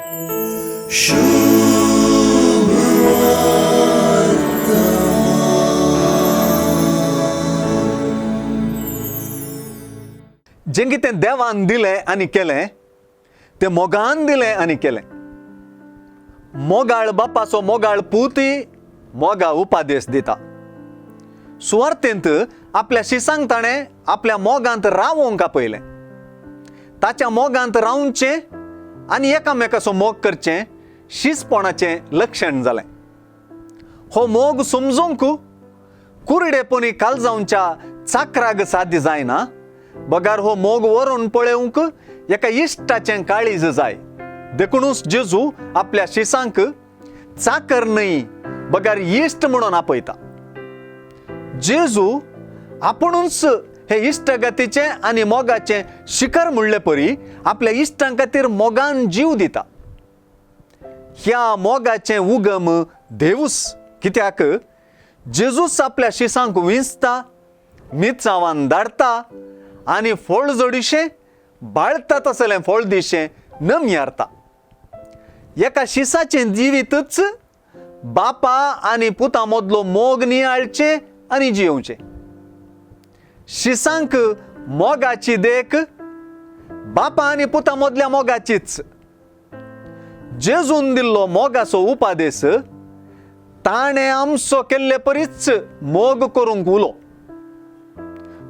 जें कितें देवान दिलें आनी केलें तें मोगान दिलें आनी केलें. मोगाळ बापाचो मोगाळ पूतय मोगा उपादेश दिता. सुवार्थेंत आपल्या शिसांक ताणें आपल्या मोगांत रावोंक आपयलें. ताच्या मोगांत रावचें आनी एकामेकाचो मोग करचें शिसपणाचें लक्षण जालें. हो मोग समजूंक कुरडेपणी कालजावच्या चाकराग साध्य जायना, बगार हो मोग व्हरून पळोवंक एका इश्टाचें काळीज जाय. देखुनूच जेजू आपल्या शिसांक चाकर न्हय बगार इश्ट म्हणून आपयता. जेजू आपुणूच हे इश्टगतीचें आनी मोगाचें शिखर म्हणले परी आपल्या इश्टां खातीर मोगान जीव दिता. ह्या मोगाचें उगम देवूच, कित्याक जेजूच आपल्या शिसांक विंचता, मिचावान धाडटा आनी फळ जोडीशें बाळता तसलें फळ दिशें नमयारता. एका शिसाचें जिवीतच बापा आनी पुता मदलो मोग नियाळचें आनी जियोवचें. शिसांक मोगाची देख बापा आनी पुता मदल्या मोगाचीच. जेजून दिल्लो मोगाचो उपादेश ताणें आमचो केल्ले परीच मोग करूंक उलो.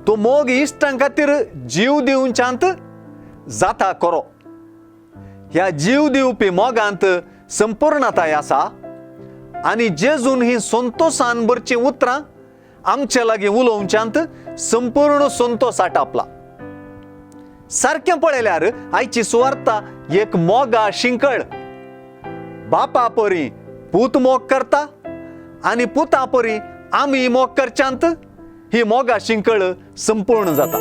तो मोग इश्टां खातीर जीव दिवच्यांत जाता खरो. ह्या जीव दिवपी मोगांत संपूर्णताय आसा आनी जेजून ही संतोसान भरचीं उतरां आमचे लागीं उलोवच्यांत संपूर्ण संतोस आटापला. सारकें पळयल्यार आयची सुवार्ता एक मोगा शिंकळ. बापा परी पूत मोग करता आनी पुता परी आमी मोग करच्यांत ही मोगा शिंकळ संपूर्ण जाता.